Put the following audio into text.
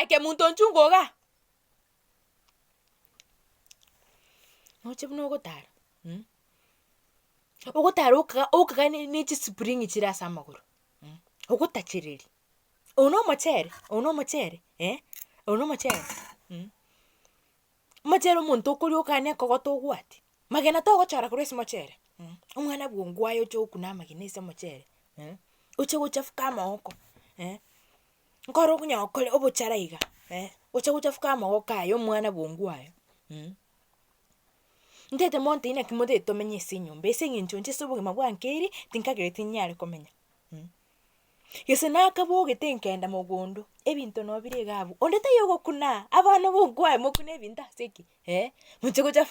Kemunto nchunga igaa. Noche buna ogotara mh, ogotara okaga okaga ne ne chisipringi chire ase amagoro mh, ogotachereria. Oyo na omochere, oyo na omochere eh, oyo na omochere mh. Omochere omonto okoria okane ekogoto ogwati, magena togochora korwa ase omochere mh, omwana bwongwaye oche gokuna amagena ase omochere eh, oche gochafuka amagoko eh, nkoro okonyara gokora obochara iga eh, oche gochafuka amagoko aye omwana bwongwaye mh. Ntete monto inaki motagete tomenye ase enyomba ase eng'encho inche ase obogima bwankeire, tinkagereti nyare komenya mh. Gese nakabogete nkaenda mogondo, ebinto noo bire iga abwo, onde taiyo ogokuna, abana bonkwae mokune ebinto ase ki eh, moche gochafu.